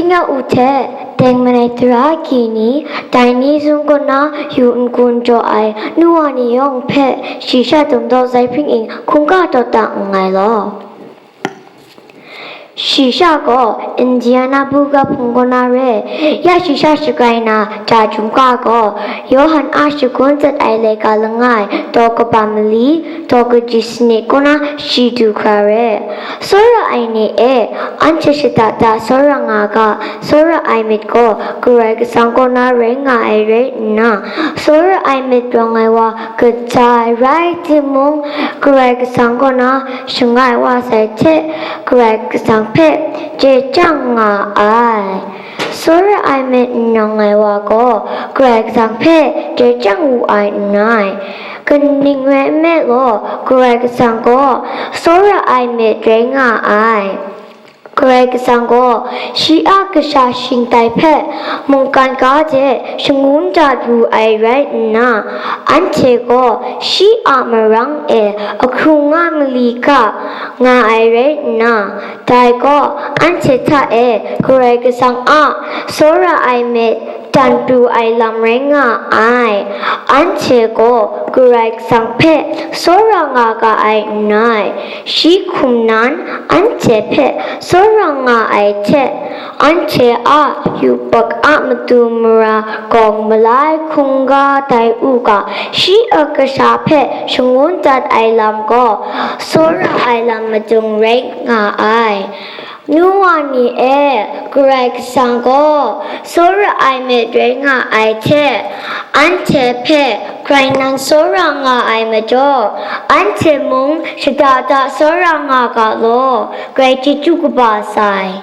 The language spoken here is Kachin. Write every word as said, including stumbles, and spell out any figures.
Nya u hte, teng manai tara ki ni, dai ni zun kaw na yu n-gun jaw ai nu wa ni yawng hpe, shi sha dum daw zai hpring in hkungga taw ta nngai law. Shi sha gaw Indianapolis hpung kaw na re, ya shi sha shagrai na ja chyum ga gaw, Yawhan a shagun tsat ai laika langai, daw kaba mali, daw kaji sanit kaw na shi du hkra re. Tsawra ai ni e, anhte shada da tsawra nga ga, tsawra ai myit gaw Karai Kasang kaw na rai nga ai rai nna, tsawra ai myit rawng ai wa kaja ai rai timung, Karai Kasang kaw na shangai wa sai hte, Karai Kasang hpe chye chyang nga ai. Tsawra ai myit n rawng ai wa gaw, Karai Kasang hpe chye chyang wu ai n rai. Kaning rai nme law, Karai Kasang gaw tsawra ai myit rai nga ai. Karai Kasang gaw shi a kasha shingtai hpe mungkan ga hte shangun dat wu ai rai nna, anhte gaw shi a marang e ahkrung nga mali ga nga ai rai nna, dai gaw anhte hta e Karai Kasang a tsawra ai myit dan pru ai lam rai nga ai. Anhte gaw Karai Kasang hpe tsawra nga ga ai n rai. Shi hkum nan anhte hpe tsawra nga ai hte, anhte a yubak a matu mara gawng malai hkungga tai u ga, shi a kasha hpe shangun dat ai lam gaw, tsawra ai lam madung rai nga ai. Nu wa ni e, Karai Kasang gaw tsawra ai myit rai nga ai hte, anhte hpe grai nan tsawra nga ai majaw, anhte mung shada da tsawra nga ga law, grai chyeju kaba sai.